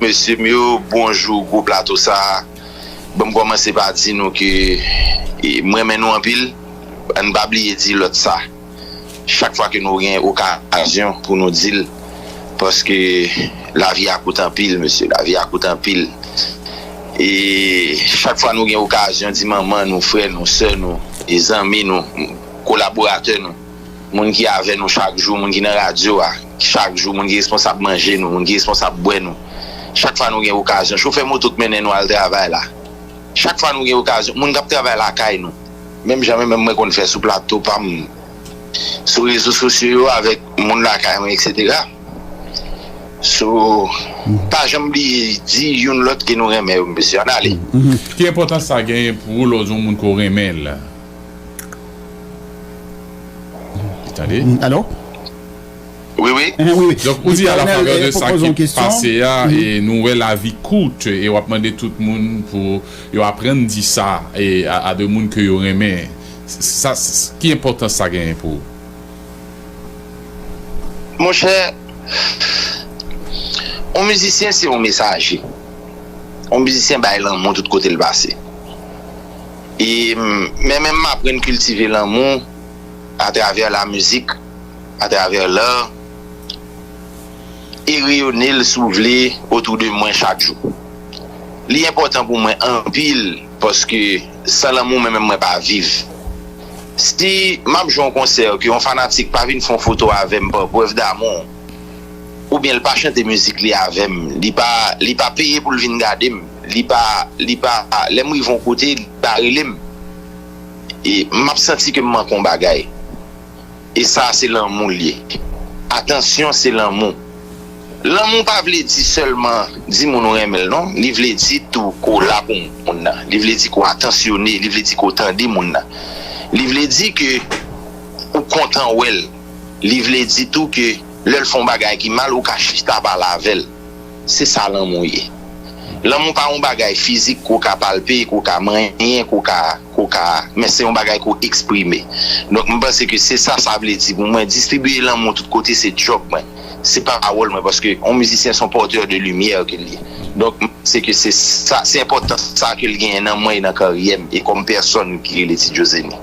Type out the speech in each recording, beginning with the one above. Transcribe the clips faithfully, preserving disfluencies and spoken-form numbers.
mesye m yo, bonjou gwo plato sa a. Ban m kòmanse pa di nou ke, e, m renmen nou anpil. Ann pa bliye di lòt sa. Chak fwa ke nou gen okazyon pou nou di l, paske lavi a kout anpil, mesye, lavi a kout anpil. E chak fwa nou gen okazyon di manman nou, frè nou, sè nou, e zanmi nou, kolaboratè nou, moun ki avè nou chak jou, moun ki nan radyo a chak jou, moun ki responsab manje nou, moun ki responsab bwè nou, chak fwa nou gen okazyon, chofè moto k mennen nou al travay la, chak fwa nou gen okazyon, moun k ap travay lakay nou, menm jan mwen menm mwen konn fè sou plato pa m, sou rezo sosyo yo avèk moun lakay mwen, etsetera. So, pa janm bliye di youn lòt ke nou renmen yo, mesye. Ann ale. Ki enpòtans sa genyen pou ou lè w di yon moun ke w renmen l? Tande? Alo? Wi, wi. Wi, wi. Donk, ou di a la favè de sa ki pase a, e nou wè lavi kout, e w ap mande tout moun pou yo aprann di sa e a, a de moun ke yo renmen. Sa, s- ki enpòtans sa genyen pou ou? Monchè, yon mizisyen se yon mesaje. Yon mizisyen bay lanmou tout kote l pase. E m- men menm m aprann kiltive lanmou atravè la mizik, atravè lar, e reyone l, si w vle, otou de mwen chak jou. Li enpòtan pou mwen anpil, paske san lanmou mwen menm mwen pa viv. Si m ap jwe yon konsè ke yon fanatik pa vin fè yon foto avè m pa prèv damou, oubyen l pa chante mizik li avè m, li pa li pa peye pou l vin gade m, li pa li pa lè m rive yon kote, li pa rele m, e m ap santi ke m manke yon bagay. E sa se lanmou l ye. Atansyon se lanmou. Lanmou pa vle di sèlman di moun ou renmen l non, li vle di tou ke w la pou moun nan. Li vle di ke w atansyone, li vle di ke w tande moun nan. Li vle di ke ou kontan wè l. Li vle di tou ke lè l fè yon bagay ki mal, ou ka chita pale avè l. Se sa lanmou ye. Lanmou pa yon bagay fizik ke w ka palpe, ke w ka manyen, ke w ka, ke w ka, men se yon bagay ke w eksprime. Donk, m panse ke se sa sa vle di pou mwen. Distribiye lanmou tout kote se djòb mwen. Se pawòl mwen, paske yon mizisyen se yon pòtè de limyè ke l ye. Donk, m panse ke se sa, se enpòtans sa ke l genyen nan mwen e nan karyè m, e kòm pèsòn ki rele Ti Djozeni.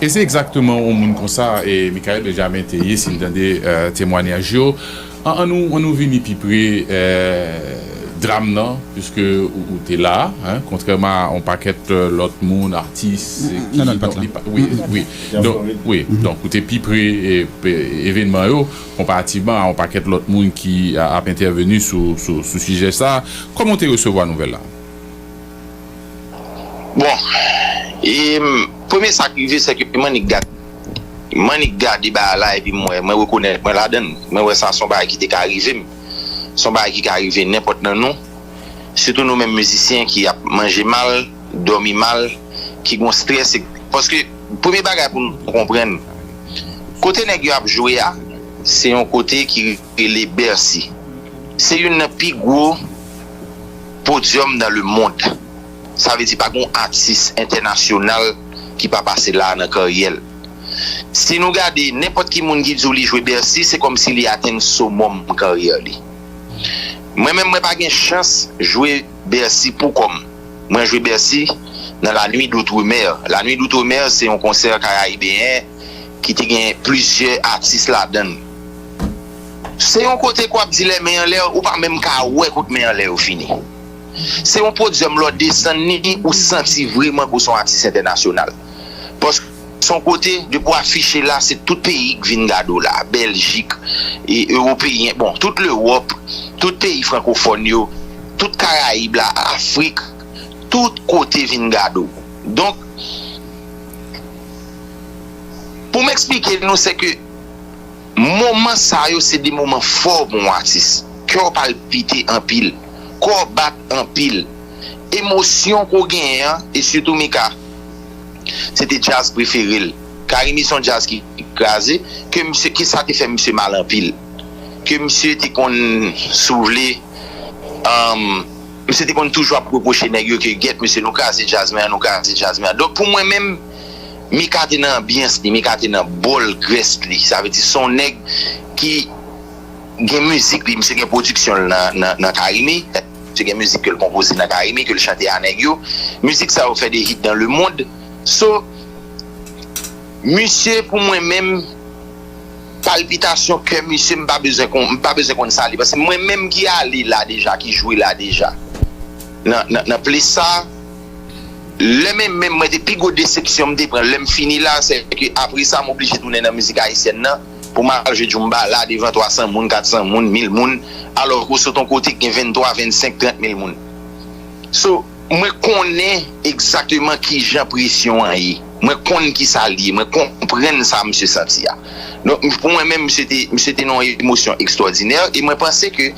E se egzakteman yon moun konsa e Michael Benjamin te ye, si n tande temwanyaj yo. An, an nou, an nou vini pi pre dram nan, piske ou, ou te la, en, kontrèman a yon pakèt lòt moun, atis, ki, non, non, li pa t la. Wi, wi. Donk, wi, donk ou te pi pre evenman yo, konparativman a yon pakèt lòt moun ki ap entèveni sou, sou, sou sijè sa. Kòman w te resevwa nouvèl la? Bon, e, premye sa k rive, se ke m annik gade, m annik gade bagay la, epi m wè, mwen rekonèt mwen ladan l. Mwen wè sa se yon bagay ki te ka rive m. Se yon bagay ki ka rive nenpòt nan nou. Sitou nou menm mizisyen ki ap manje mal, dòmi mal, ki gon strès. Paske, premye bagay pou nou konprann, kote nèg yo ap jwe a, se yon kote ki rele Bercy. Se youn nan pi gwo podyòm nan lemonn. Sa vle di pa gen yon atis entènasyonal ki pa pase la nan karyè l. Si nou gade nenpòt ki moun ki di w li jwe Bercy, se kòmsi li atenn somòm karyè li. Mwen menm mwen pa gen chans jwe Bercy pou kò m. Mwen jwe Bercy nan La Nuit d'Outre-mer. La Nuit d'Outre-mer se yon konsè karayibeyen ki te gen plizyè atis ladan l. Se yon kote ke w ap di lè men anlè, ou pa menm ka wè kot men anlè yo fini. Se yon podyòm lè w desann li, ou santi vrèman ke w se yon atis entènasyonal. Paske se yon kote, depi w afiche la, se tout peyi k vin gade w la, Bèljik, e ewopeyen, bon, tout Lewòp, tout peyi frankofòn yo, tout Karayib la, Afrik, tout kote vin gade w. Donk, pou m eksplike nou, se ke moman sa yo se de moman fò pou yon atis. Kè w palpite anpil, kò w bat anpil. Emosyon ke w genyen an, e sitou Mika, se te djaz prefere l. Carimi se yon djaz ki kraze, ke misye, ke sa te fè misye mal anpil. Ke misye te konn, si w vle, um, misye te konn toujou ap repwoche nèg yo ke, "Gèt, mesye, nou kraze djaz mwen an, nou kraze djaz mwen an." Donk, pou mwen menm, Mika te nan anbyans li, Mika te nan bòl grès li. Sa vle di, se yon nèg ki gen mizik li, misye gen pwodiksyon l nan, nan, nan Carimi. Misye gen mizik ke l konpoze nan Carimi, ke l chante a nèg yo. Mizik sa yo fè de hit dans le monde. So, misye, pou mwen menm, palpitasyon kè misye, m pa bezwen konn, m pa bezwen konn sa li. Paske mwen menm ki ale la deja, ki jwe la deja, nan, nan, nan plas sa, lè menm, menm mwen te pi gwo desepsyon m te pran, lè m fini la, se ke apre sa, m oblije tounen nan mizik ayisyèn nan, pou m al jwe djoumba la devan twa san moun, kat san moun, mil moun, alò ke w sot yon kote ki gen venntwa, vennsenk, trant mil moun. So, mwen konnen egzakteman kijan presyon an ye. Mwen konn kisa l ye. Mwen konprann sa misye santi a. Donk, pou mwen menm, misye te, misye te nan yon emosyon ekstwòdinè. E mwen panse ke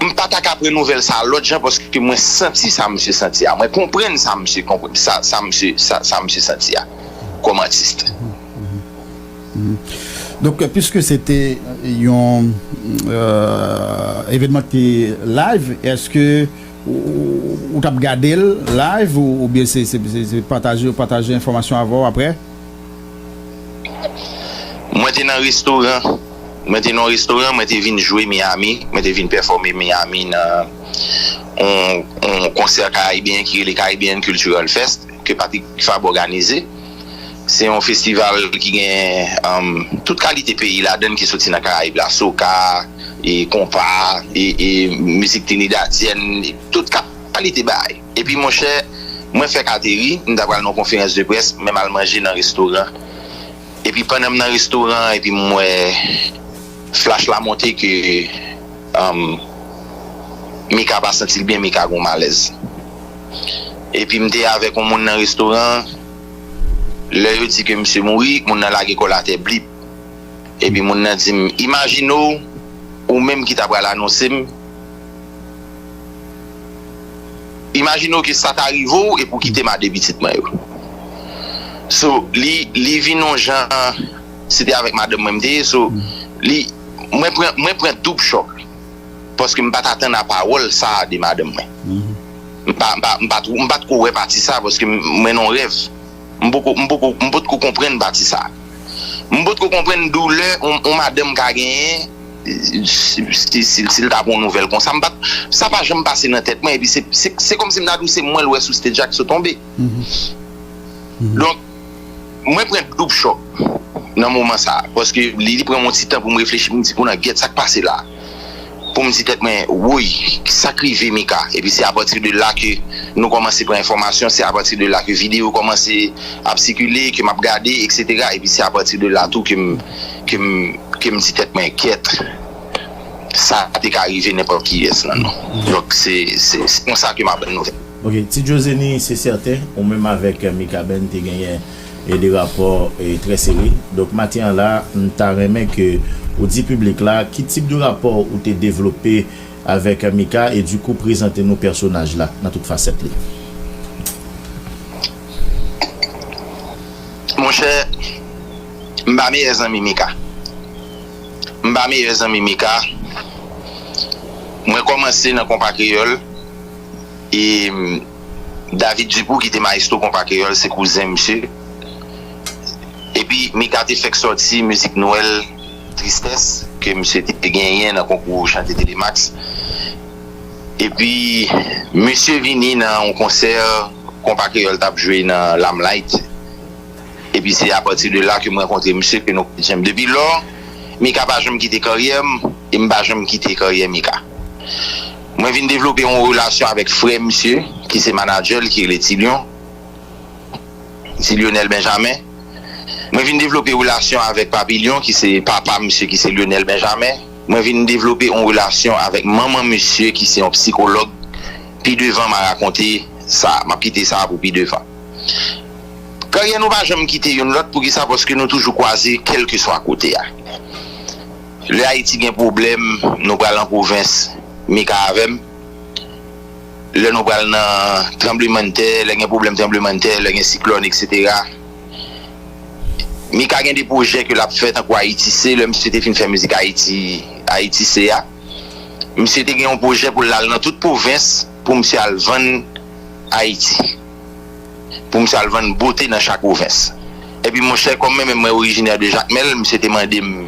m pa ta ka pran nouvèl sa a lòt jan paske mwen santi sa misye santi a. Mwen konprann sa misye konprann, sa, sa misye, sa, sa misye santi a kòm atis. Donk, piske se te yon euh, evènman ki te live, èske ou, ou, ou t ap gade l live ou, oubyen se, se, se, se pataje, pataje enfòmasyon avè w apre? Mwen te nan restoran. Mwen te nan yon restoran, mwen te vin jwe Miami. Mwen te vin pèfòme Miami nan yon, yon konsè karibeyen ki rele Caribbean Cultural Fest, ke Patrick Fabre òganize. Se yon festival ki gen um, tout kalite peyi ladan l ki soti nan Karayib la, soca, e konpa, e, e mizik trinidadyèn, e tout kalite bagay. Epi monchè, mwen fèk ateri, m ta pral nan yon konferans de près, men m al manje nan restoran. Epi pandan m nan restoran, epi m wè flash la monte ke um, Mika pa santi l byen, Mika gen yon malèz. Epi m te avèk yon moun nan restoran, lè yo di ke misye mouri, moun nan lage kò l atè blip. Epi moun nan di m, imajine w, ou menm ki ta pral anonse m, imajine w ke sa ta rive w epi w kite m a de pitit mwen yo. So, li, li vin yon jan, se te avèk madanm mwen m te ye, so, li, mwen pran, mwen pran doub chòk. Paske m pa t atann a pawòl sa a de madanm mwen. M pa, m pa, m pa, t- m pa t ko wè pati sa a paske m- mwen nan yon rèv. M poko, m poko, m potko konprann pati sa a. M potko konprann doulè yon, yon madanm ka genyen si, si, si, si l ta pran yon nouvèl konsa. M pa t- sa pa janm pase nan tèt mwen. Epi se, se, se kòmsi m ta di w se mwen l wè sou stage a ki sot tonbe. Donk, mwen pran doub chòk nan moman sa a, paske li, li pran m yon ti tan pou m reflechi, pou m di, kounye a, gyèt, sa k pase la? Pou m di tèt mwen, woy, sa k rive Mika? Epi se apati de la ke nou kòmanse pran enfòmasyon, se apati de la ke videyo kòmanse ap sikile, ke m ap gade, eksetera. Epi se apati de la tou ke m, ke m, ke m di tèt mwen, gyèt, sa te ka rive nenpòt kiyès nan nou. Donk, se, se, se konsa ke m aprann nouvèl. Ok, Ti Djozeni, se sèten, ou menm avèk Mikaben te genyen e de rapò e trè sere. Donk, maten an la, m ta renmen ke ou di piblik la ki tip de rapò ou te devlope avèk Mika e dikou prezante nou pèsonaj la nan tout fasèt li. Monchè, m pa meyè zanmi Mika. M pa meyè zanmi Mika. Mwen kòmanse nan konpa kreyòl. E David Dupou ki te mayestwo konpa kreyòl se kouzen misye. Epi Mika te fèk sòti mizik Nwèl Tristès ke misye te genyen nan konkou chante Telemax. Epi misye vini nan yon konsè konpa kreyòl t ap jwe nan Lamlight. Epi se apati de la ke m rankontre misye ke nou pa janm. Depi lò, Mika pa janm kite karyè m e m pa janm kite karyè Mika. Mwen vin devlope yon relasyon avèk frè misye ki se manadjè l ki rele Ti Lyon, Ti Lyonel Benjamin. Mwen vin devlope relasyon avèk Papi Lyon ki se papa misye ki se Lyonel Benjamin. Mwen vin devlope yon relasyon avèk manman misye ki se yon psikològ. Pi devan m a rakonte sa, m ap kite sa pou pi devan. Karyè nou pa janm kite youn lòt, poukisa? Paske nou toujou kwaze kèlkeswa kote a. Lè Ayiti gen pwoblèm, nou pral an pwovens, Mika avè m. Lè nou pral nan tranblemanntè, lè gen pwoblèm tranblemanntè, lè gen siklòn, eksetera. Mika gen de pwojè ke l ap fè tankou Ayiti Se, lè misye te fin fè mizik Ayiti, Ayiti Se a. Misye te gen yon pwojè pou l al nan tout pwovens pou misye al vann Ayiti. Pou misye al vann bote nan chak pwovens. Epi monchè, kòm mwen menm mwen orijinè de Jakmèl, misye te mande m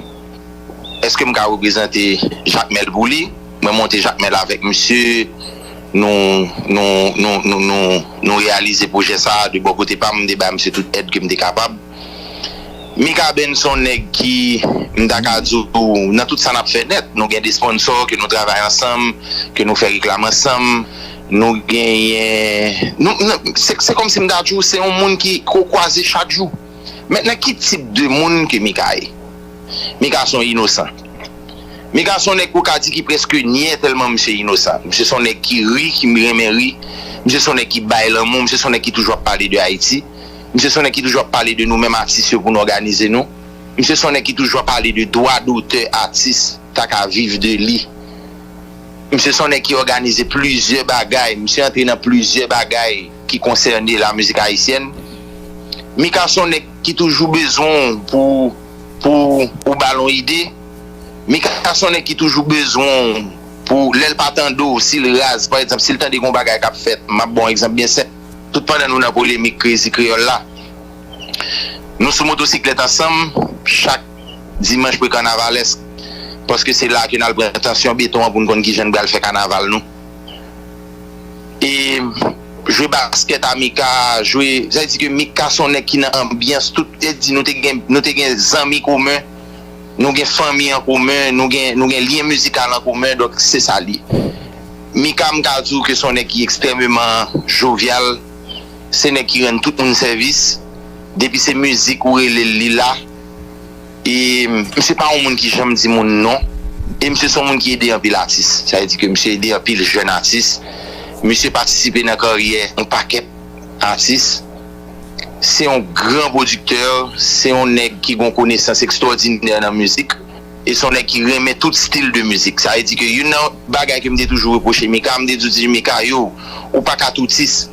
èske m ka reprezante Jakmèl pou li? Mwen monte Jakmèl avèk misye, nou, nou, nou, nou, nou, nou reyalize pwojè sa a de bò kote pa m, m te bay misye tout èd ke m te kapab. Mika Band se yon nèg ki, m ta ka di w, nan tout sa n ap fè nèt, nou gen de sponsò ke nou travay ansanm, ke nou fè reklam ansanm, nou genyen, nou, nou, se, se kòmsi m ta di w, se yon moun ki, ke w kwaze chak jou. Mentnan, ki tip de moun ke Mika ye? Mika se yon inosan. Mika se yon nèg ou ka di ki prèske nyè tèlman misye inosan. Misye se yon nèg ki ri, ki renmen ri. Misye se yon nèg ki bay lanmou. Misye se yon nèg ki toujou ap pale de Ayiti. Misye se yon nèg ki toujou ap pale de nou menm atis yo pou nou òganize nou. Misye se yon nèg ki toujou ap pale de dwa dotè atis ta ka viv de li. Misye se yon nèg ki òganize plizyè bagay. Misye antre nan plizyè bagay ki konsène lamizik ayisyèn. Mika se yon nèg ki toujou bezwen w pou, pou ou ba l yon ide. Mika se yon nèg ki toujou bezwen w pou, lè l pa tande w, si l raz, pa egzanp, si l tande gen yon bagay k ap fèt, m ap ba w yon egzanp byen senp. Tout pandan nou nan polemik Crazy Kreyòl la, nou sou motosiklèt ansanm, chak dimanch prekannavalèsk, paske se la ke n al pran tansyon beton an pou n konn kijan n pral fè kanaval nou. E jwe baskèt a Mika, jwe, sa vle di ke Mika se yon nèg ki nan anbyans, tout, e di nou te gen, nou te gen zanmi komen, nou gen fanmi an komen, nou gen, nou gen lyen mizikal an komen, donk se sa l ye. Mika, m ka di w ke se yon nèg ki ekstrèmeman jovyal, se nèg ki rann tout moun sèvis, depi se mizik ou rele l, li la. E misye pa yon moun ki janm di moun non. E misye se yon moun ki ede anpil atis. Sa vle di ke misye ede anpil jèn atis. Misye patisipe nan karyè yon pakèt atis. Se yon gran pwodiktè, se yon nèg ki gen yon konesans ekstwòdinè nan mizik. E se yon nèg ki renmen tout stil de mizik. Sa vle di ke youn nan bagay ke m te toujou repwoche Mika, m te toujou di Mika, yo, ou pa katoutis.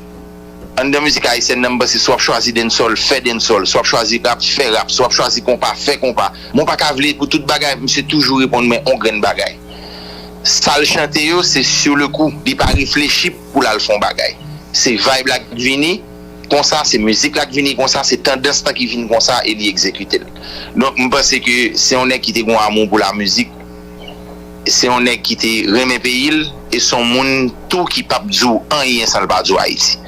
Anndan mizik ayisyèn nan, m panse si w ap chwazi dancehall, fè dancehall. Si w ap chwazi rap, fè rap. Si w ap chwazi konpa, fè konpa. Men w pa ka vle pou tout bagay, misye toujou reponn mwen on grenn bagay. Sa l chante yo, se sur le coup. Li pa reflechi pou l al fè on bagay. Se vibe la k vini konsa, se mizik la k vini konsa, se tandans lan ki vin konsa e li egzekite l. Donk, m panse ke se yon nèg ki te gen amou pou lamizik, se yon nèg ki te renmen peyi l, e se yon moun tou ki p ap di w anyen san l pa di w Ayiti.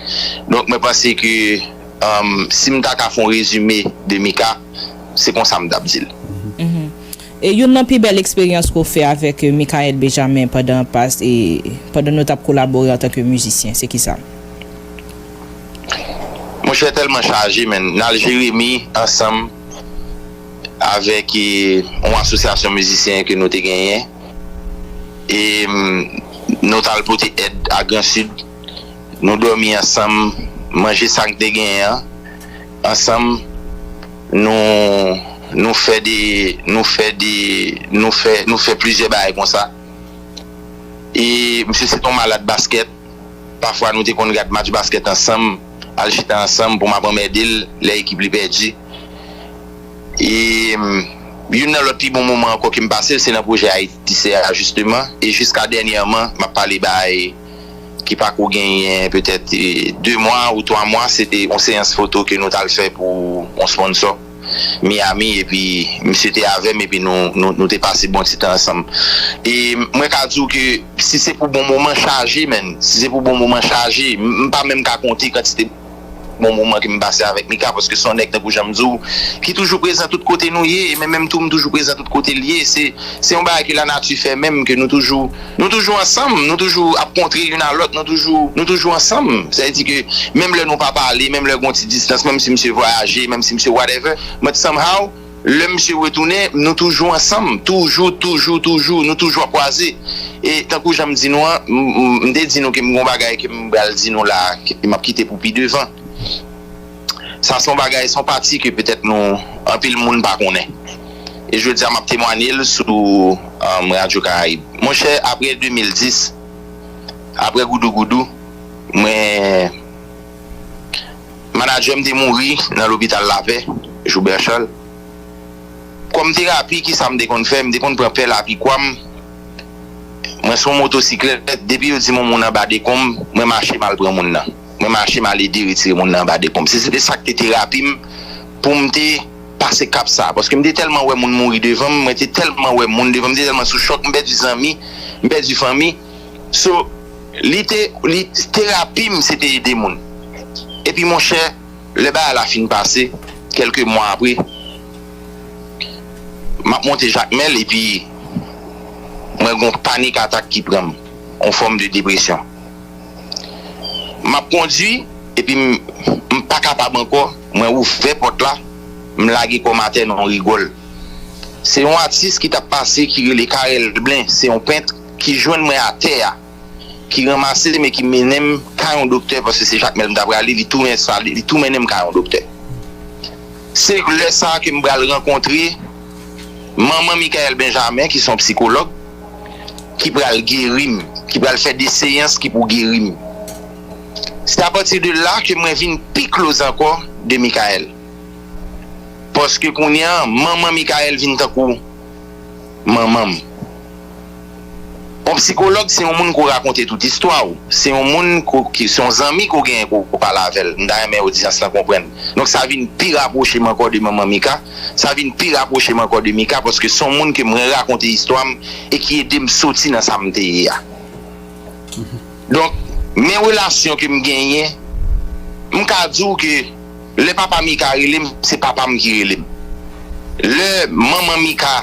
Donk, mwen panse ke, um, si m ta ka fè yon rezime de Mika, se konsa m t ap di l. E youn nan pi bèl eksperyans ke w fè avèk, e, Michael Benjamin pandan pas, e, pandan nou t ap kolabore antanke mizisyen, se kisa? Monchè, tèlman chaje, menn. N al Jeremi ansanm avèk, e, yon asosyasyon mizisyen ke nou te genyen. E, m, nou t al pote èd a Gran Sid. Nou dòmi ansanm, manje sa n te genyen an ansanm. Nou, nou fè de, nou fè de, nou fè, nou fè plizyè bagay konsa. E misye se t on malad baskèt. Pafwa nou te konn gad match baskèt ansanm, al chita ansanm pou m ap anmède l lè ekip li pèdi. E, mm, youn nan lòt pi bon moman ankò ke m pase, se nan pwojè Ayiti Sè a, jisteman. E jiska dènyèman, m ap pale bay ki pako genyen petèt, e, de mwa ou twa mwa, se te yon seyans foto ke nou t al fè pou yon sponsò Miami, epi misye te avè m, epi nou, nou, nou te pase bon ti tan ansanm. E mwen ka di w ke si se pou bon moman chaje, menn, si se pou bon moman chaje, m, m pa menm ka konte kantite bon moman ke m pase avèk Mika, paske se yon nèg, tankou jan m di w, ki toujou prezan tout kote nou ye, e mwen menm tou, m toujou prezan tout kote l ye. Se, se yon bagay ke lanati fè menm, ke nou toujou, nou toujou ansanm, nou toujou ap kontre youn a lòt, nou toujou, nou toujou ansanm. Sa vle di ke menm lè nou pa pale, menm lè gen yon ti distans, menm si misye vwayaje, menm si misye whatever, but somehow, lè misye retounen, nou toujou ansanm, toujou, toujou, toujou, nou toujou ap kwaze. E tankou jan m di nou an, m, m, m te di nou ke m gen yon bagay ke m pral di nou la, ke m ap kite pou pi devan. Sa se yon bagay, se yon pati ke petèt nou, anpil moun pa konnen. E jodi a, m ap temwanye l sou, um, Radyo Karayib. Monchè, apre de mil dis, apre Goudougoudou, mwen, manadjè m te mouri nan lopital Lapè, Joubert Charles. Kòm terapi, kisa m te konn fè? M te konn pran pèl a pikwa m. Mwen se yon motosiklèt, depi yo di m yon moun anba dekonm, mwen mache m al pran moun nan. Mwen mache m al ede retire moun nan anba dekonm. Se, se te sa k te terapi m pou m te pase kap sa. Paske m te tèlman wè moun mouri devan m, mwen te tèlman wè moun devan m, m te tèlman sou chòk, m pèdi zanmi, m pèdi fanmi. So, li te, li, terapi m, se te ede moun. Epi, monchè, lè bagay la fin pase, kèlke mwa apre, m ap monte Jakmèl, epi mwen gen yon panik atak ki pran m, yon fòm de depresyon. M ap kondui, epi m, m pa kapab ankò, mwen ouvè pòt la, m lage kò m atè nan yon rigòl. Se yon atis ki t ap pase ki rele Carel Blin, se yon pent ki jwenn mwen atè a, ki ranmase m e ki mennen m kay yon doktè, paske se Jakmèl m ta prale, li tou men-, li tou mennen m kay yon doktè. Se lè sa a ke m pral rankontre manman Michael Benjamin, ki se yon psikològ, ki pral geri m, ki pral fè de seyans ki pou geri m. Se apati de la ke mwen vin pi close ankò de Michael. Paske kounye a, manman Michael vin tankou manman m. Yon psikològ, se yon moun ko rakonte tout istwa w. Se yon moun ko, ki, se yon zanmi ko genyen ko, ko pale avè l. M ta renmen odyans lan konprann. Donk, sa vin pi rapwoche m ankò de manman Mika. Sa vin pi rapwoche m ankò de Mika, paske se yon moun ke mwen rakonte istwa m e ki ede m soti nan sa m te ye a. Donk, men relasyon ke m genyen, m ka di w ke lè papa Mika rele m, se papa m ki rele m. Lè manman Mika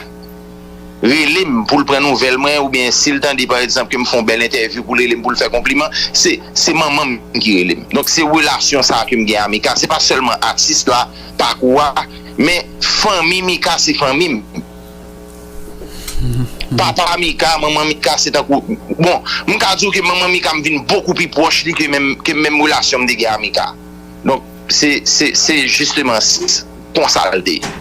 rele m pou l pran nouvèl mwen, oubyen si l tande, pa egzanp, ke m fè yon bèl entèvyou, pou l rele m pou l fè konpliman, se, se manman m ki rele m. Donk, se relasyon sa a ke m gen a Mika. Se pa sèlman atis la, pakou a, men fanmi Mika, se fanmi m. Papa Mika, manman Mika, se tankou, bon, m ka di w ke manman Mika, m vin bokou pi pwòch li ke menm, ke menm relasyon m te gen a Mika. Donk, se, se, se jisteman s-, konsa l te ye.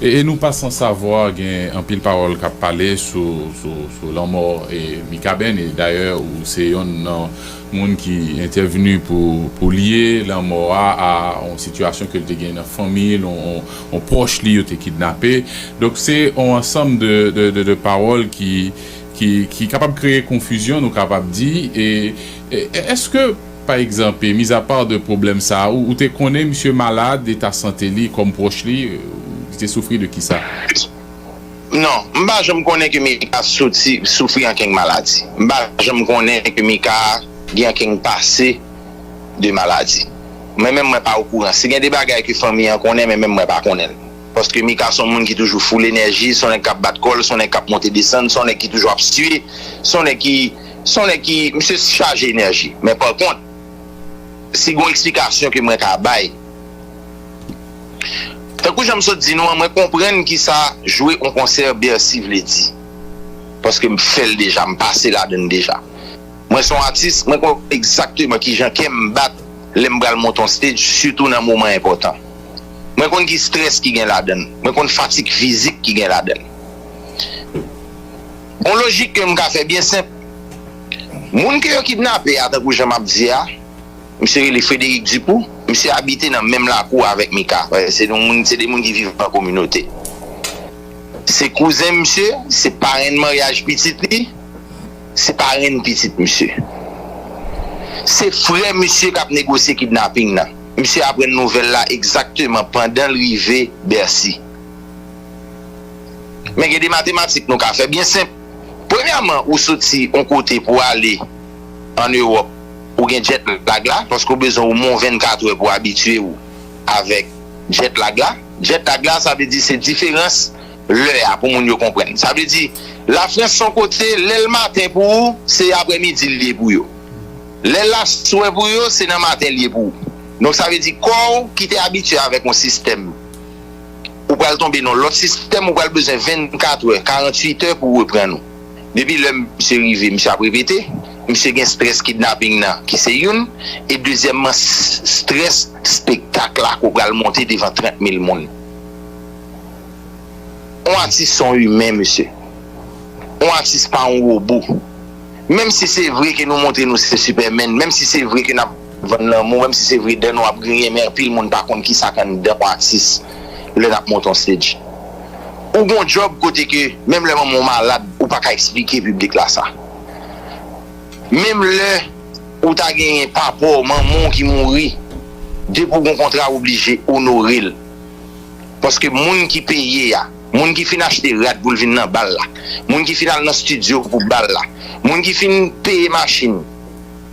E, e nou pa san savwa, gen anpil pawòl k ap pale sou, sou, sou lanmò e Mikaben, e dayè, ou se yonn nan moun ki entèvni pou, pou lye lanmò a, a yon sitiyasyon ke l te gen nan fanmi l, yon, yon, yon pwòch li yo te kidnape. Donk, se yon ansanm de, de, de, de pawòl ki, ki, ki kapab kreye konfizyon, nou kapab di. E, e, èske, pa egzanp, e mizapa de pwoblèm sa a, ou, ou te konnen misye malad, eta sante li, kòm pwòch li, li te soufri de kisa? Non, m pa janm konnen ke Mika soti, soufri ankenn maladi. M pa janm konnen ke Mika gen ankenn pase de maladi. Mwen menm, mwen pa okouran. Si gen de bagay ke fanmi an konnen, men menm mwen pa konnen l. Paske Mika se yon moun ki toujou full enèji, se yon nèg k ap bat kò l, se yon nèg k ap monte desann, se yon nèg ki toujou ap siye, se yon nèg ki, se yon nèg ki, misye chaje enèji. Men pa kont, si gen yon eksplikasyon ke mwen ka bay, tankou jan m sot di nou an, mwen konprann kisa jwe yon konsè Bercy vle di. Paske m fè l deja, m pase ladan l deja. Mwen se yon atis, mwen konn egzakteman kijan kè m bat lè m pral monte yon stage, sitou nan moman enpòtan. Mwen konn ki strès ki gen ladan l. Mwen konn fatig fizik ki gen ladan l. Yon lojik ke m ka fè byen senp. Moun ke yo kidnape a, tankou jan m ap di a, misye rele Frederic Dupou, misye abite nan menm lakou avèk Mika. Se yon moun, se de moun ki viv an kominote. Se kouzen misye, se parenn maryaj pitit li, se parenn pitit misye. Se frè misye k ap negosye kidnaping nan. Misye aprann nouvèl la egzakteman pandan l rive Bercy. Men gen de matematik nou ka fè byen senp. Premyèman, ou soti yon kote pou ale ann Ewòp, ou gen jet lag la, paske w bezwen omwen vennkat è pou abitye w avèk jet lag la. Jet lag la, sa vle di se diferans lè a pou moun yo konprann. Sa vle di, Lafrans se yon kote, lè l maten pou ou, se aprèmidi l ye pou yo. Lè l aswè pou yo, se nan maten l ye pou ou. Donk, sa vle di, kò w ki te abitye avèk yon sistèm, ou pral tonbe nan lòt sistèm, ou pral bezwen vennkat è, karannwit è pou w reprann ou. Depi lè misye rive, misye ap repete, misye gen strès kidnaping nan, ki se youn, e dezyèmman, s-, strès spektak la ke w pral monte devan trant mil moun. Yon atis se yon imen, mesye. Yon atis pa yon wobo. Menm si se vre ke nou montre nou se Superman, menm si se vre ke n ap vann lanmou, menm si se vre dan nou ap griyen, men anpil moun pa konn kisa k anndan yon atis lè n ap monte yon stage. Ou gen yon djòb kote ke, menm lè manman w malad, ou pa ka eksplike piblik la sa. Menm lè ou ta genyen papa w, manman w ki mouri, depi w gen yon kontra, w oblije onore l. Paske moun ki peye a, moun ki fin achte rad pou l vin nan bal la, moun ki fin al nan estidyo pou bal la, moun ki fin peye machin,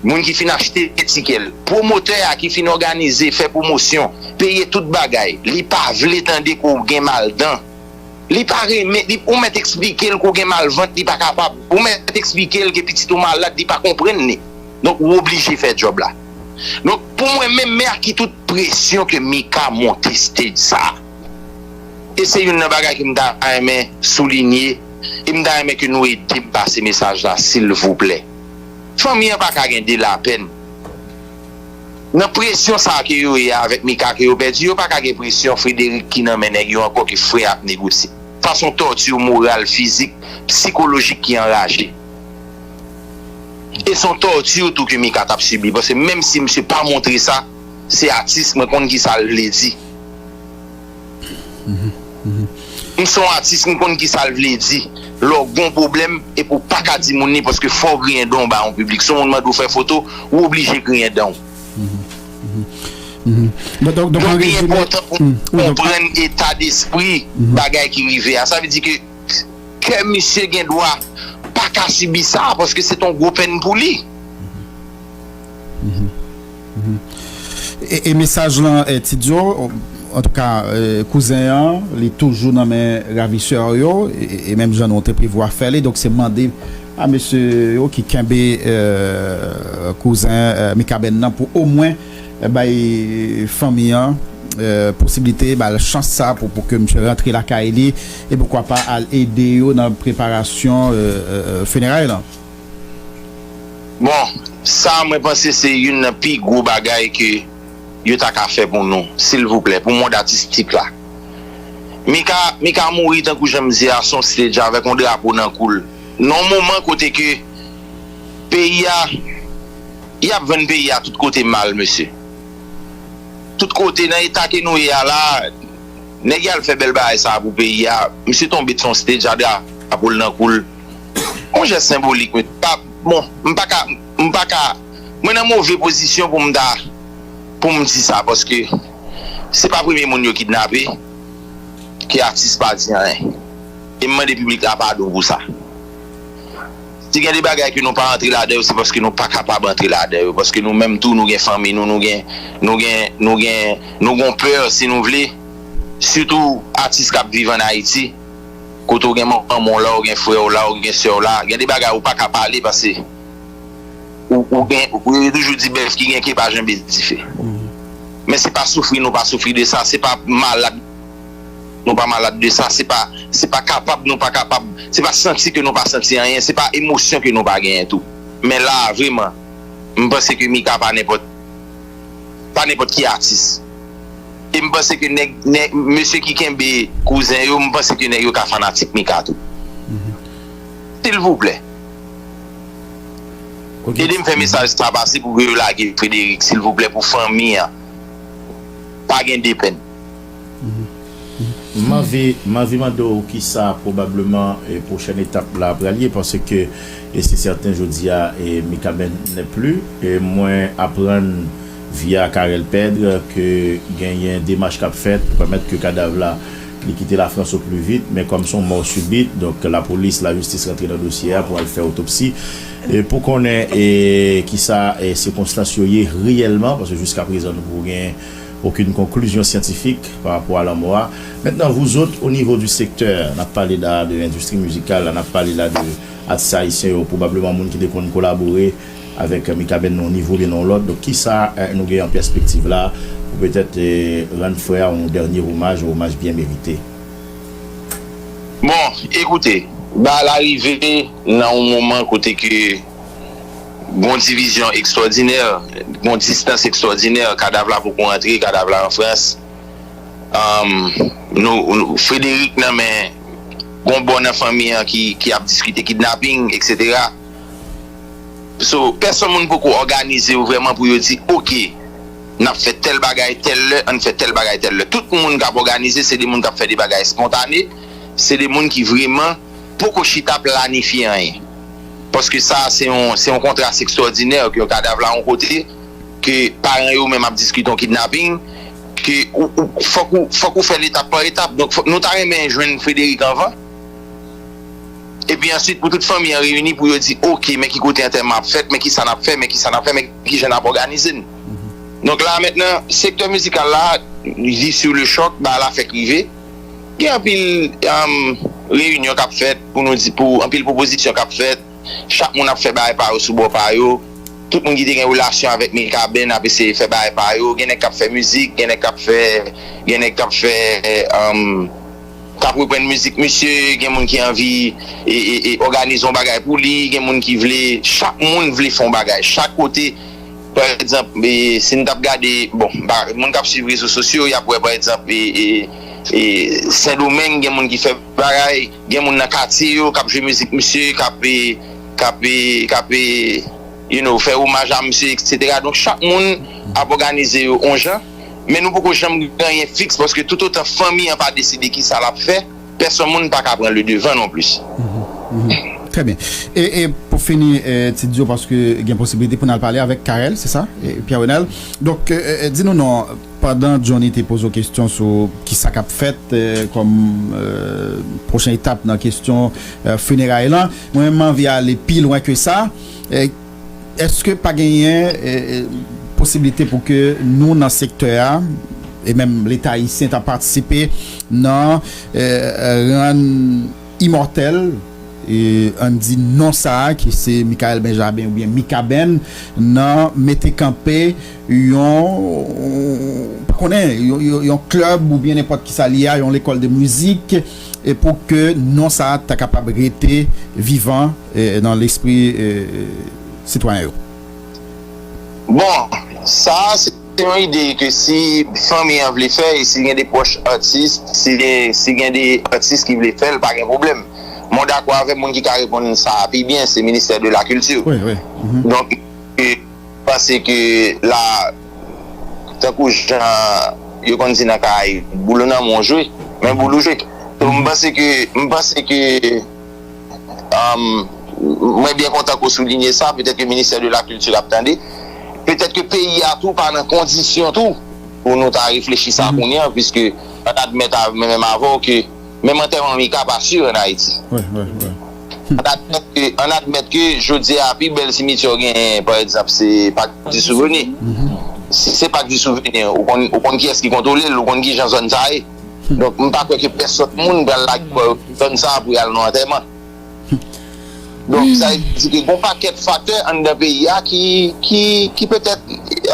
moun ki fin achte tikè l, pwomotè a ki fin òganize, fè pwomosyon, peye tout bagay, li pa vle tande ke w gen mal dan. Li pa renmen, li, ou mèt eksplike l ke w gen mal vant, li pa kapab. Ou mèt eksplike l ke pitit ou malad, li pa konprann li. Donk, ou oblije fè djòb la. Donk, pou mwen menm, men ak ki tout presyon ke Mika monte stage sa a. E se youn nan bagay ke m ta renmen soulinye, e m ta renmen ke nou ede m pase mesaj la, silvouplè. Fanmi an pa ka gen de lapèn. Nan presyon sa a ke yo ye avèk Mika ke yo pèdi, yo pa ka gen presyon Frederick ki nan men nèg yo ankò ke frè ap negosye. Sa se yon tòti moral, fizik, sikolojik ki anraje. E se yon tòti tou ke Mika t ap sibi. Paske menm si misye pa montre sa, se atis, mwen konn ki sa l vle di. M se yon atis, m konn ki sa l vle di. Lè w gen yon pwoblèm, epi w pa ka di moun li, paske fò w griyen dan w ba yon piblik. Si yon moun mande w fè foto, ou oblije griyen dan w. Donk, an rezime, enpòtan pou konprann eta despri bagay ki rive a. Sa vle di ke kè misye gen dwa pa ka sibi sa, paske se t yon gwo pèn pou li. E mesaj lan, Tidyo, antouka, kouzen an, li toujou nan men ravisè yo, e menm jan nou te prevwa fè li, donk se mande a mesye yo ki kenbe kouzen Mikaben nan pou omwen bay fanmi an posiblite, ba l chans sa pou ke misye rantre lakay li, e poukwa pa al ede yo nan preparasyon fineray lan. Bon, sa mwen panse se youn nan pi gwo bagay ke yo ta ka fè pou nou, silvouplè, pou mond atistik la. Mika, Mika mouri tankou jan m di a, sou yon stage avèk yon drapo nan kou l. Nan yon moman kote ke peyi a, y ap vann peyi a tout kote mal, mesye. Tout kote, nan eta ke nou ye a la, nèg y al fè bèl bagay sa a pou peyi a, misye tonbe sou yon stage a drapo l nan kou l. Yon jès senbolik, mesye. Bon, m pa ka, m pa ka, mwen nan move pozisyon pou m ta, pou m di sa, paske se pa premye moun yo kidnape ke atis pa di anyen. E m mande piblik la padon pou sa. Si gen de bagay ke nou pa antre ladan yo, se paske nou pa kapab antre ladan yo, paske nou menm tou nou gen fanmi nou, nou gen, nou gen, nou gen, nou gen pè si nou vle, sitou atis k ap viv ann Ayiti, kote w gen manman w la, w gen frè w la, w gen sè w la, gen de bagay ou pa ka pale paske ou, ou gen, yo toujou di bèf ki gen ke pa janbe dife. Men se pa soufri nou pa soufri de sa, se pa malad nou pa malad de sa, se pa, se pa kapab nou pa kapab, se pa santi ke nou pa santi anyen, se pa emosyon ke nou pa genyen tou. Men la a, vreman, m panse ke Mika pa nenpòt, pa nenpòt ki atis. E m panse ke nèg, nèg, mesye ki kenbe kouzen yo, m panse ke nèg yo ka fanatik Mika tou. Silvouplè. Ede m fè mesaj sa pase pou ke yo lage Frederick, silvouplè, pou fanmi an. Pa gen de pèn. M anvi, m anvi mande w kisa pwobableman pwochèn etap la pral ye, paske e se sèten jodi a Mikaben n'est plus. E mwen aprann via Carel Pedre ke genyen demach k ap fèt pou pèmèt ke kadav la li kite Lafrans o pli vit, men kòm se yon mò sibit, donk lapolis, lajistis rantre nan dosye a pou al fè otopsi e pou konnen e kisa e sikonstans yo ye reyèlman, paske jiskaprezan nou poko gen okenn konklizyon syantifik pa rapò a lanmò a. Mentnan, vous autres, au niveau du secteur, n ap pale la de endistri mizikal la, n ap pale la de atis ayisyen yo, pwobableman moun ki te konn kolabore avèk Mikaben nan yon nivo oubyen nan yon lòt. Donk, kisa nou gen an pèspektiv la pou petèt rann frè a yon dènye omaj, yon omaj byen merite? Bon, ekoute, bagay la rive nan yon moman kote ke gon divizyon ekstwòdinè, gon distans ekstwòdinè, kadav la poko rantre, kadav la an Frans. Nou, Frederick nan men gon bò nan fanmi an ki, ki ap diskite kidnaping, etsetera. So, pèsonn moun poko òganize yo vrèman pou yo di, oke, n ap fè tèl bagay tèl lè, ann fè tèl bagay tèl lè. Tout moun k ap òganize, se de moun k ap fè de bagay espontane, se de moun ki vrèman poko chita planifye anyen. Paske sa, se yon, se yon kontras ekstwòdinè ke kadav la yon kote, ke paran yo menm ap diskite yon kidnaping, ke ou, ou, fòk ou, fòk ou fè l etap pa etap. Donk, fò- nou ta renmen jwenn Frederick anvan. Epi answit, pou tout fanmi an reyini, pou yo di, oke, men ki kote antèman ap fèt, men ki sa n ap fè, men ki sa n ap fè, men ki jan n ap òganize n. Donk la, mentnan, sektè mizikal la, li sou le chòk, bagay la fèk rive. Gen anpil um, reyinyon k ap fèt, pou nou di, pou anpil pwopozisyon k ap fèt. Chak moun ap fè bagay pa yo sou bò pa yo. Tout moun ki te gen relasyon avèk Mikaben ap eseye fè bagay pa yo. Gen nèg k ap fè mizik, gen nèg k ap fè, gen nèg k ap fè, um, k ap reprann mizik misye, gen moun ki anvi e, e, e, òganize yon bagay pou li, gen moun ki vle, chak moun vle fè yon bagay. Chak kote, pa egzanp, e, si n t ap gade, bon, ba- moun k ap swiv rezo sosyo, y ap wè, pa egzanp, e, e, e, Sendomeng, gen moun ki fè bagay, gen moun nan katye yo k ap jwe mizik misye, k ap, e, k ap, e, k ap, e, you know, fè omaj a misye, etsetera. Donk, chak moun ap òganize yo yon jan, men nou poko janm gen anyen fiks, paske toutotan fanmi an pa deside ki sa l ap fè, pèsonn moun pa ka pran le devan non plis. Trè byen. E, e pou fini, eh, Ti Dio, paske gen posiblite pou n al pale avèk Carel, se sa? E Pierre Renel. Donk, eh, eh, di nou non, pandan Johnny te poze w kesyon sou ki sa k ap fèt eh, kòm eh, pwochen etap nan kesyon eh, fineray lan, mwen menm m anvi ale pi lwen ke sa. Eh, èske pa genyen eh, posiblite pou ke nou nan sektè a, e menm Leta ayisyen ta patisipe nan eh, rann imòtèl, e ann di non sa a, ki se Michael Benjamin oubyen Mikaben, nan mete kanpe yon, pa konnen, yon, yon, yon klèb oubyen nenpòt ki sa li a, yon lekòl de mizik, e pou ke non sa a ta kapab rete vivan eh, nan lespri eh, sitwayen yo. Bon, sa a se yon ide ke si fanmi an vle fè, e si gen de pwòch atis, si gen, si gen de atis ki vle fè l, pa gen pwoblèm. Mwen dakò avèk moun ki ka reponn sa a pi byen, se ministè de la kilti. Wi, wi. Mhm. Donk, e, panse ke la, tankou jan yo konn di nan Karayib, boul ou nan men w jwe, men boul ou jwe. So, m panse ke, m panse ke, um, mwen byen kontan ke w soulinye sa, petèt ke ministè de la kilti ap tande, petèt ke peyi a tou pa nan kondisyon tou pou nou ta reflechi sa kounye a, piske ann admèt menm avè w ke menm antèman Mika pa si ann Ayiti. Wi, wi, wi. Ann admèt ke, ann admèt ke jodi a pi bèl simityè w genyen, pa egzanp, se Pak di Souvni. Se, se Pak di Souvni, ou konn, ou konn kiyès ki kontwole l, ou konn kijan zòn sa ye. Donk, m pa kwè ke pèsòn moun pral lage bò zòn sa a pou y al nan antèman. Donk, sa vle di ke gon pakèt faktè anndan peyi a ki, ki, ki petèt,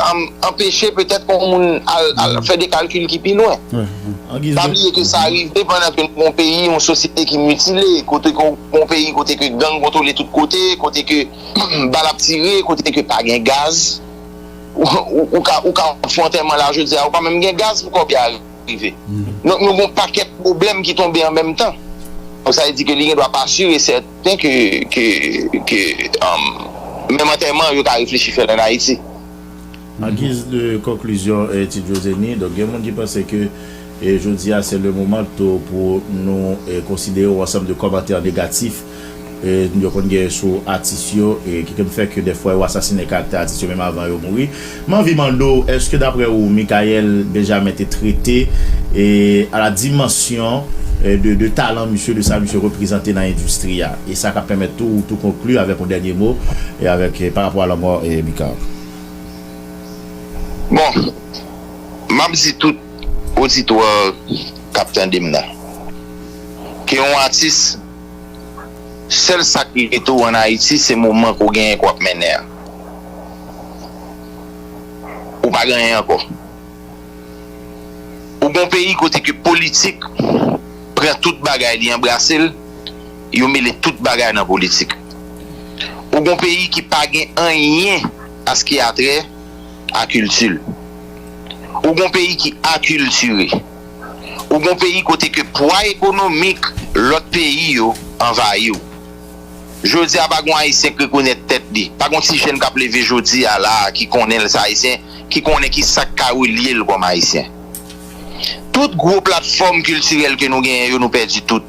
um, anpeche petèt pou moun al, al fè de kalkil ki pi lwen. Pa bliye ke sa rive pandan ke nou gon peyi, yon sosyete ki mitile, kote ke w gon peyi kote ke gang kontwole tout kote, kote ke bal ap tire, kote ke pa gen gaz. Ou, ou, ou ka, ou ka fè antèman la jodi a, ou pa menm gen gaz pou kòb la rive. Donk, nou gon pakèt pwoblèm ki tonbe an menm tan. Donk, sa vle di ke li gen dwa pa si e sèten ke, ke, ke, um, menm antèman, yo ka reflechi fè l ann Ayiti. An giz de konklizyon, eh, Ti Djo Zeni, donk gen moun ki panse ke, eh, jodi a se le moman tou pou nou, eh, konsidere yon ansanm de kòmantè negatif, eh, yo konn gen sou atis yo, eh, ki konn fè ke dèfwa yo asasinen karaktè atis yo menm avan yo mouri. M anvi mande w, èske daprè ou, Michael Benjamin te trete, eh, a la dimansyon, eh, de, de talan misye, de sa misye reprezante nan endistri a? E sa k ap pèmèt tou, tou konkli avèk yon dènye mo, e avèk, eh, pa rapò a lanmò, eh, Mika. Bon, m ap di tout oditwa k ap tande m nan, ke yon atis, sèl sa k rete w ann Ayiti, se moman ke w genyen ke w ap mennen an. Ou pa gen anyen ankò. Ou gon peyi kote ke politik pran tout bagay li anbrase l, yo mele tout bagay nan politik. Ou gon peyi ki pa gen anyen a ce qui a trait a kilti l. Ou gon peyi ki akiltire. Ou gon peyi kote ke pwa ekonomik lòt peyi yo anvayi w. Jodi a pa gon Ayisyen k rekonèt tèt li. Pa gon ti jèn k ap leve jodi a la a ki konnen l se Ayisyen, ki konnen ki sa k ka relye l kòm Ayisyen. Tout gwo platfòm kiltirèl ke nou genyen yo, nou pèdi tout.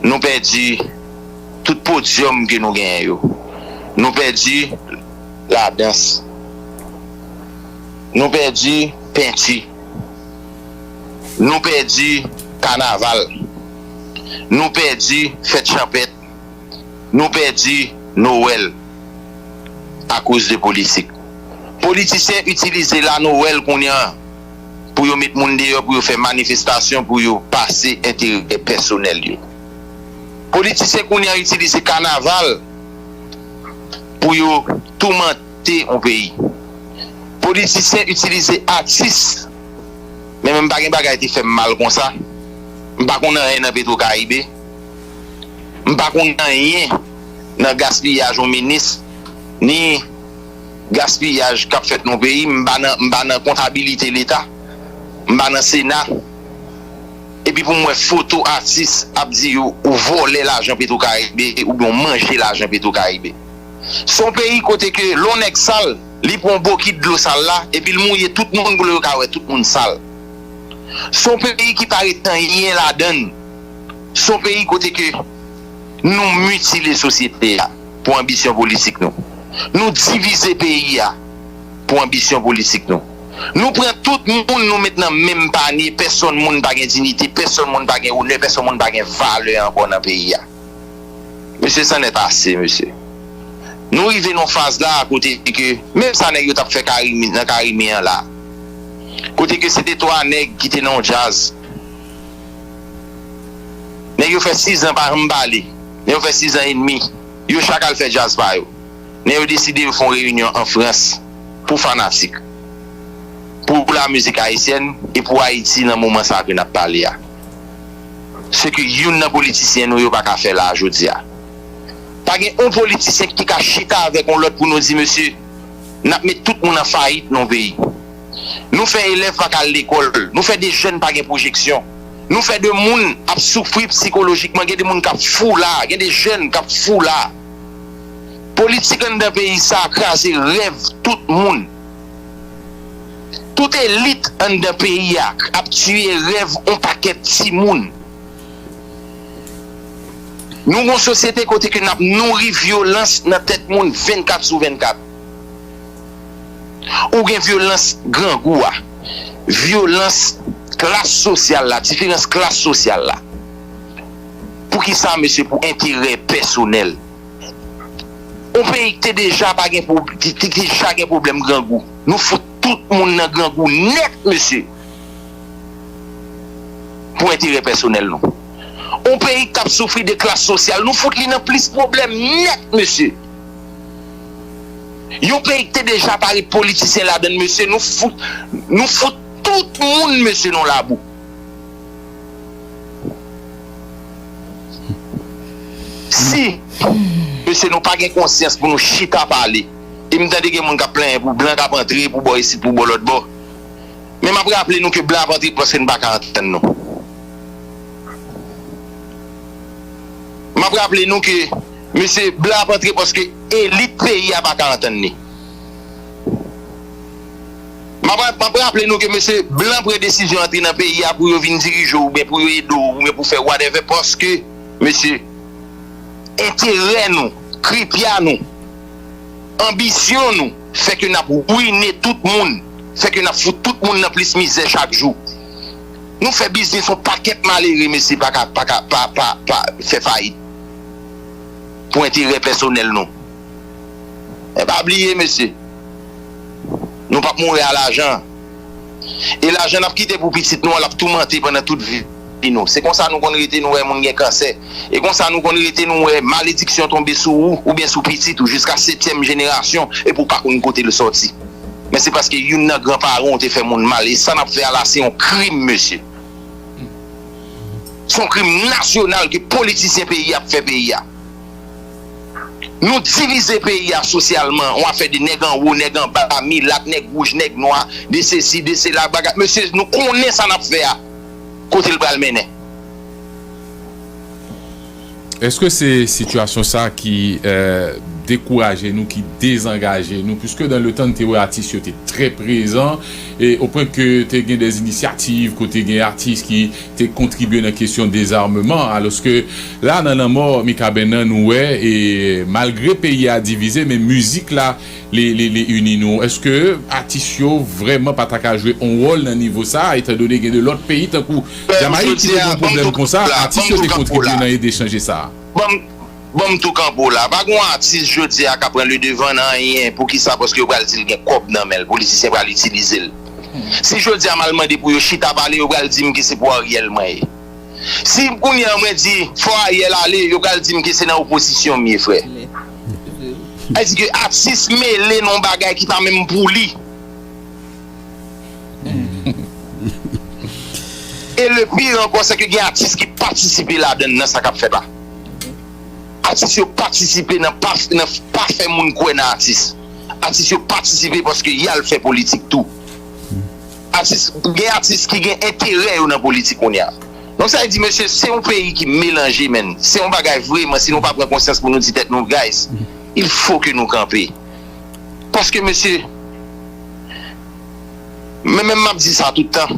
Nou pèdi tout podyòm ke nou genyen yo. Nou pèdi ladans. Nou pèdi penti. Nou pèdi kanaval. Nou pèdi fèt chanpèt. Nou pèdi Nwèl akoz de politik. Politisyen itilize la Nwèl kounye a pou yo met moun deyò, pou yo fè manifestasyon, pou yo pase enterè pèsonèl yo. Politisyen kounye a itilize kanaval pou yo toumante yon peyi. Politisyen itilize atis. Men, men m pa gen bagay te fè m mal konsa. M pa konn anyen nan Petro Caribe. M pa konn anyen nan gaspiyaj yon minis, ni gaspiyaj k ap fèt nan peyi. M pa nan, m pa nan kontabilite Leta. M pa nan Sena. Epi pou m wè foto atis ap di yo ou vòlè lajan Petro Caribe oubyen ou manje lajan Petro Caribe. Se yon peyi kote ke lè yon nèg sal, li pran yon bokit dlo sal la, epi l mouye tout moun pou yo ka wè tout moun sal. Se yon peyi ki pa ret anyen ladan l. Se yon peyi kote ke nou mitile sosyete a pou anbisyon politik nou. Nou divize peyi a pou anbisyon politik nou. Nou pran tout moun, nou met nan menm panye, pèsonn moun pa gen diyite, pèsonn moun pa gen onè, pèsonn moun pa gen valè ankò nan peyi a. Mesye, c'en est assez, mesye. Nou rive nan faz la kote ke menm sa nèg yo t ap fè Karimi, nan Karimi an la. Kote ke se te twa nèg ki te nan yon djaz. Nèg yo fè sizan pa janm pale. Nèg yo fè sizan edmi. Yo chak al fè djaz pa yo. Nèg yo deside yo fè yon reyinyon an Frans pou fanatik, pou lamizik ayisyèn e pou Ayiti nan moman sa ke n ap pale a. Se ke youn nan politisyen nou yo pa ka fè la a jodi a. Pa gen yon politisyen ki ka chita avèk yon lòt pou nou di, mesye, n ap met tout moun an fayit nan yon peyi. Nou fè elèv pa ka al lekòl. Nou fè de jèn pa gen pwojeksyon. Nou fè de moun ap soufri sikolojikman. Gen de moun k ap fou la. Gen de jèn k ap fou la. Politik anndan peyi sa a kraze rèv tout moun. Tout elit anndan peyi a ap tiye rèv yon pakèt timoun. Nou yon sosyete kote ke n ap nouri vyolans nan tèt moun vennkat sou vennkat. Ou gen vyolans grangou a, vyolans klas sosyal la, diferans klas sosyal la. Poukisa, mesye? Pou enterè pèsonèl. Yon peyi ki te deja pa gen pwob-, ki, ki deja gen pwoblèm grangou. Nou fout tout moun nan grangou nèt, mesye. Pou enterè pèsonèl nou. Yon peyi k t ap soufri de klas sosyal, nou fout li nan plis pwoblèm nèt, mesye. Yon peyi ki te deja pa ret politisyen ladan l, mesye, nou fout, nou fout tout moun, mesye, nan labou. Si, mesye, nou pa gen konsyans pou nou chita pale, e m tande gen moun k ap plenyen pou blan k ap antre, pou bò isit, pou bò lòt bò. Men m ap raple nou ke blan ap antre paske n pa ka antann nou. M ap raple nou ke, mesye, blan ap antre paske elit peyi a pa ka antann li. M ap, m ap raple nou ke, mesye, blan pran desizyon antre nan peyi a pou yo vin dirije w, oubyen pou yo ede w, oubyen pou fè whatever, paske, mesye, enterè nou, kripya nou, anbisyon nou, fè ke n ap wine tout moun, fè ke n ap fout tout moun nan plis mizè chak jou. Nou fè biznis yon pakèt malere, mesye, pa ka, pa ka, pa, pa, pa fè fayit. Pou enterè pèsonèl nou. Men pa bliye, mesye, nou p ap mouri a lajan. E lajan n ap kite pou pitit nou an, l ap toumante pandan tout vi nou. Se konsa nou konn rete, nou wè moun gen kansè. E konsa nou konn rete, nou wè malediksyon tonbe sou ou oubyen sou pitit ou jiska setyèm jenerasyon, epi w pa konn kote l sòti. Men se paske youn nan granparan w te fè moun mal. E sa n ap fè a la, se yon krim, mesye. Se yon krim nasyonal ke politisyen peyi a ap fè peyi a. Nou divize peyi a sosyalman, yon afè de nèg anwo, nèg anba, milat, nèg wouj, nèg nwa, de sesi, de sela, bagay. Mesye, nou konnen sa n ap fè a, kote l pral mennen. Èske se sitiyasyon sa ki, eh, dekouraje nou, ki dezangaje nou, puiske dans le temps n te wè atis yo te trè prezan, e o pwen ke te gen des inisyativ kote gen atis ki te kontribye nan kesyon dezarmeman, alòske la nan lanmò Mikaben nan nou wè, e malgre peyi a divize, men mizik la li, li, li ini nou. Èske atis yo vrèman pa ta ka jwe yon wòl nan nivo sa, etan done gen de lòt peyi tankou Jamayik ki te gen yon pwoblèm konsa, atis yo te kontribye nan ede chanje sa? Ban m tou kanpe w la. Pa gen yon atis jodi a k ap pran ledevan nan anyen. Poukisa? Paske yo pral di l gen kòb nan men l, politisyen pral itilize l. Si jodi a m al mande pou yo chita pale, yo pral di m ke se pou Ariel mwen ye. Si kounye a mwen di fò Ariel ale, yo pral di m ke se nan opozisyon m ye, frè. Sa vle di ke atis mele nan yon bagay ki pa menm pou li. E le pire ankò, se ke gen atis ki patisipe ladan nan sa k ap fèt la. Atis yo patisipe nan pa, nan pa fè moun kwè nan atis. Atis yo patisipe paske y al fè politik tou. Atis, gen atis ki gen enterè yo nan politik kounye a. Donk sa vle di, mesye, se yon peyi ki melanje, menn. Se yon bagay vreman, si nou pa pran konsyans pou nou di tèt nou, guys, il faut que nou kanpe. Paske, mesye, men menm m ap di sa tout tan.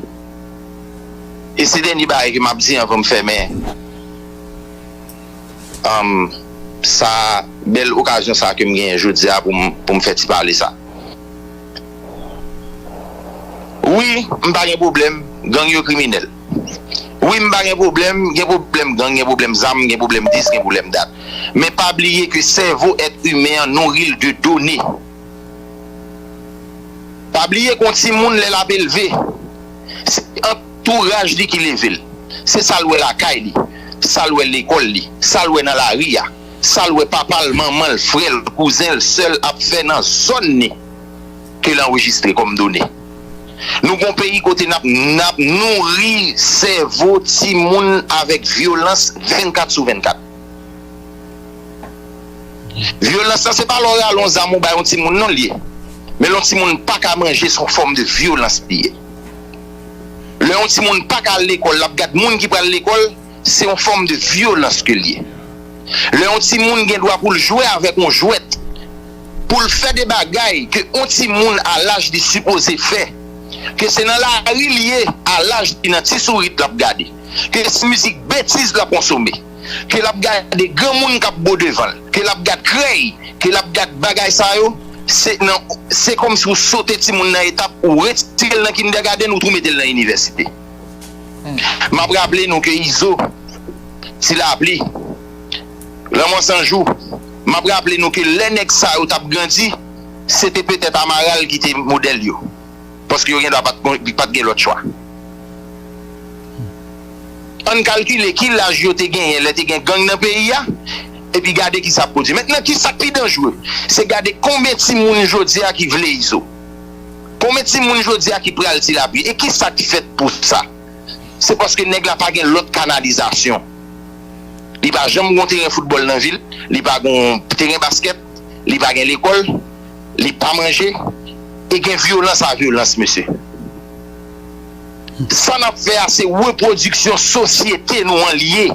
E se dènye bagay ke m ap di anvan m fèmen, um, sa, bèl okazyon sa ke m genyen jodi a pou m, pou m fè ti pale sa. Wi, m pa gen pwoblèm, gang yo kriminèl. Wi, m pa gen pwoblèm, gen pwoblèm gang, gen pwoblèm zam, gen pwoblèm dis, gen pwoblèm dat. Men pa bliye ke sèvo èt imen an nouri l de done. Pa bliye ke yon timoun lè l ap elve, se antouraj li ki leve l. Se sa l wè lakay li, sa l wè lekòl li, sa l wè nan lari a, sa l wè papa l, manman l, frè l, kouzen l, sè l ap fè nan zòn li ke l anrejistre kòm done. Nou gen yon peyi kote n ap, n ap nouri sèvo timoun avèk vyolans vennkat sou vennkat. Vyolans lan se pa lè w rale yon zam ou bay yon timoun non l ye. Men lè yon timoun pa ka manje, se yon fòm de vyolans li ye. Lè yon timoun pa ka al lekòl, l ap gad moun ki pral lekòl, se yon fòm de vyolans ke l ye. Lè yon timoun gen dwa pou l jwe avèk yon jwèt, pou l fè de bagay ke yon timoun a laj li sipoze fè, ke se nan lari l ye a laj li, nan ti sourit l ap gade, ke se mizik betiz l ap konsome, ke l ap gade granmoun k ap bo devan l, ke l ap gad krèy, ke l ap gad bagay sa yo, se nan, se kòmsi w sote timoun nan etap, ou retire l nan kindègadenn, ou tou mete l nan inivèsite. M ap raple nou ke Izo, Ti Lapli, Lanmò San Jou, m ap raple nou ke lè nèg sa yo t ap grandi, se te petèt Amaral ki te modèl yo. Paske yo gen dwa pa t, pa t gen lòt chwa. Ann kalkile ki laj yo te genyen lè te gen gang nan peyi a, epi gade ki sa ap pwodui. Mentnan, ki sa k pi danjre? Se gade konbyen timoun jodi a ki vle Izo. Konbyen timoun jodi a ki pral Ti Lapli? E ki sa ki fèt pou sa? Se paske nèg la pa gen lòt kanalizasyon. Li pa janm gon teren foutbòl nan vil, li pa gon teren baskèt, li pa gen lekòl, li pa manje, e gen vyolans a vyolans, mesye. Sa n ap fè a, se repwodiksyon sosyete nou an li ye.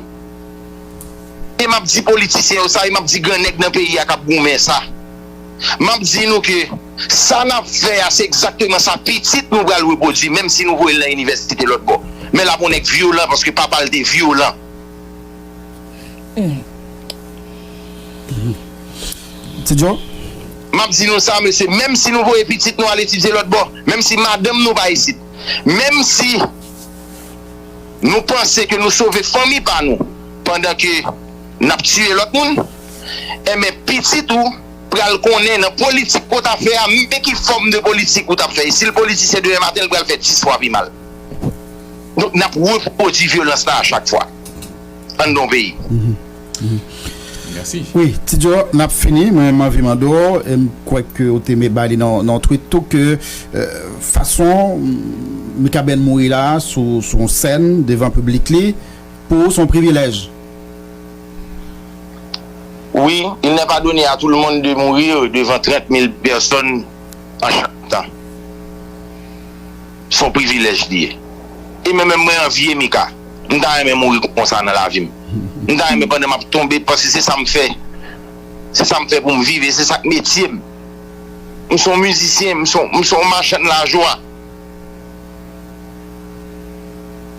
E m ap di politisyen yo sa, e m ap di gran nèg nan peyi a k ap goumen sa. M ap di nou ke sa n ap fè a, se egzakteman sa pitit nou pral repwodui, menm si nou voye l nan inivèsite lòt bò. Men l ap yon nèg vyolan, paske papa l te vyolan. Ti Djo? M ap di nou sa, mesye, menm si nou voye pitit nou al etidye lòt bò, menm si madanm nou pa isit, menm si nou panse ke nou sove fanmi pa nou pandan ke n ap tiye lòt moun, enben, pitit ou pral konnen nan politik ke w ta fè a, men ki fòm de politik ou t ap fè. E si l politisyen, demen maten, l pral fè dis fwa pi mal. Donk, n ap repwodui vyolans la a chak fwa anndan yon peyi. Wi, Ti Djo, n ap fini. Mwen, m anvi mande w, e m kwè ke w te met bay li nan yon tweet tou, ke fason Mikaben mouri la, sou yon sèn, devan piblik li, pou ou, se yon privilèj. Oui, il n'est pas donné à tout le monde de mourir devant trente mille personnes en chactant. Se yon privilèj li ye. E mwen menm, mwen anvye Mika. M ta renmen mouri konsa nan lavi m. M ta renmen pandan m ap tonbe, paske se sa m fè. Se sa m fè pou m viv, e se sa k metye m. M se yon mizisyen, m se yon, m se yon machann lajwa.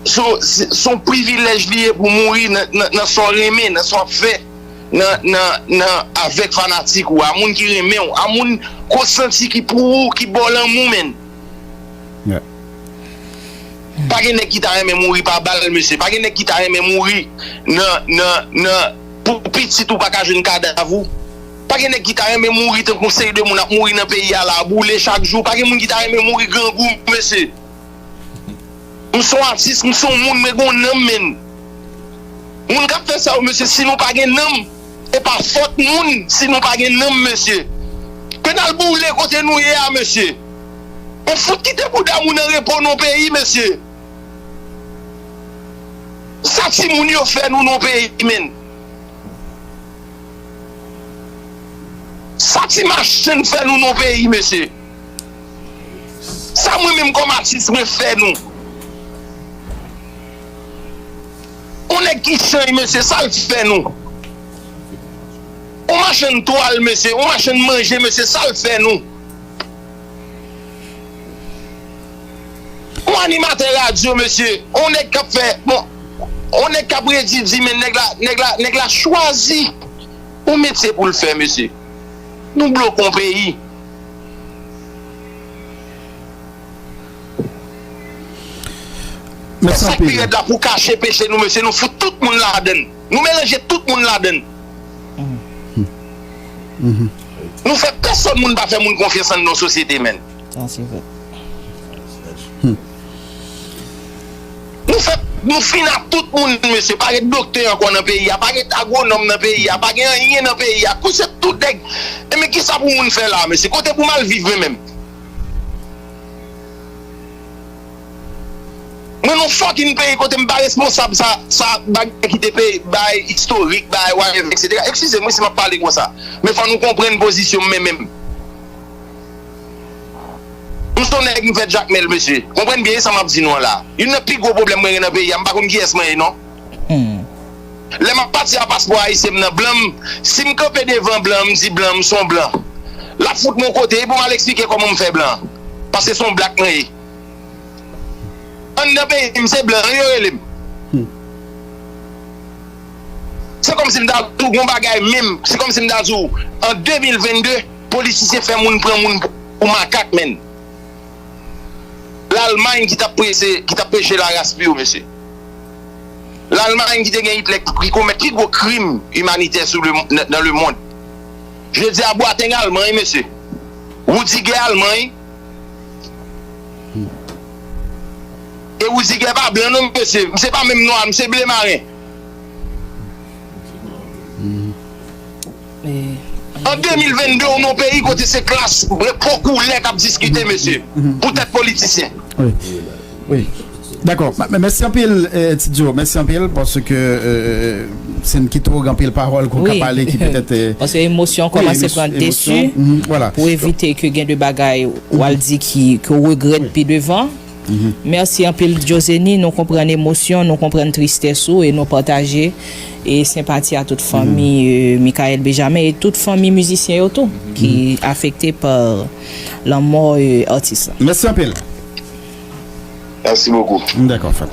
So, se, se yon privilèj li ye pou mouri nan, nan, nan sa w renmen, nan sa w ap fè, nan, nan, nan, avèk fanatik ou, a moun ki renmen w, a moun ke w santi ki pou ou, ki ba w lanmou, menn. Yeah. Pa gen nèg ki ta renmen mouri pa bal, mesye. Pa gen nèg ki ta renmen mouri nan, nan, nan, pou pitit ou pa ka jwenn kadav ou. Pa gen nèg ki ta renmen mouri tankou yon seri de moun ap mouri nan peyi a la, boule chak jou. Pa gen moun ki ta renmen mouri grangou, mesye. M se yon atis, m se yon moun, mwen gen yon nanm, menn. Moun k ap fè sa yo, mesye, si nou pa gen nanm, e pa fòt moun si nou pa gen nanm, mesye. Penn al boule kote nou ye a, mesye. Ou fout kite bouda moun an repo nan peyi, mesye. Sa timoun yo fè nou nan peyi, menn. Sa ti machann fè nou nan peyi, mesye. Sa mwen menm kòm atis mwen fè nou. Yon nèg ki chany, mesye, sa l fè nou. Yon machann twal, mesye, yon machann manje, mesye, sa l fè nou. Yon animatè radyo, mesye, yon nèg k ap fè, bon, yon nèg k ap redi di, men nèg la, nèg la, nèg la chwazi yon metye pou l fè, mesye. Nou bloke yon peyi. Sa k pi rèd la, pou kache peche nou, mesye, nou fout tout moun ladann. Nou melanje tout moun ladann. Nou fè pèsonn moun pa fè moun konfyans anndan yon sosyete, menn. Sa se vre. Nou fè, nou fin ak tout moun, mesye. Pa gen doktè ankò nan peyi a, pa gen agwonòm nan peyi a, pa gen anyen nan peyi a. Kou se tout nèg. E men kisa pou moun fè la, mesye? Kote pou m al viv mwen menm? Mwen nan yon fucking peyi kote m pa responsab sa, sa bagay ki te peye, bagay istorik, bagay whatever, et cetera. Eskize m wi si m ap pale konsa. Men fò nou konprann pozisyon m, men menm. M se yon nèg m fèt Jakmèl, mesye. Konprann byen sa m ap di nou an la. Youn nan pi gwo pwoblèm mwen gen nan peyi a, m pa konn kiyès mwen ye, non. Lè m ap pati a paspò ayisyen m nan, blan m, si m kanpe devan blan, m di blan, m se yon blan. L ap fout mwen yon kote, e pou m al eksplike kòman m fè blan. Paske se yon blak mwen ye. Anndan peyi m, se blan yo rele m. Se kòmsi m ta di w gon bagay menm, se kòmsi m ta di w, an de mil venn de, politisyen fè moun pran moun pou makak, menn. Lalmany ki t ap prese, ki t ap preche laras pou yo, mesye. Lalmany ki te gen Itlè ki komèt pi gwo krim imanitè sou le, nan, nan le mond. Jodi a, Bwateng Alman, wi, mesye. Rudiger Alman, wi. E Rudiger pa blan, non, mesye. Misye pa menm nwa, misye ble maren. An de mil venn de, ou nan yon peyi kote se klas po koulè k ap diskite, mesye, poutèt politisyen. Wi. Wi. Dakò. M-, mèsi anpil, eh, Ti Djo. Mèsi anpil paske, eh, se n kite w gen anpil pawòl ke w ka pale ki petèt, eh, paske emosyon kòmanse pran desi. Pou evite ke gen de bagay w al di ki, ke w regrèt pi devan. Mèsi anpil, Diozeni. Nou konprann emosyon, nou konprann tristès ou e nou pataje e senpati a tout fanmi, euh, Michael Benjamin e tout fanmi mizisyen yo tou ki afekte pa lanmò, euh, atis la. Mèsi anpil. Merci beaucoup. Dakò, frè.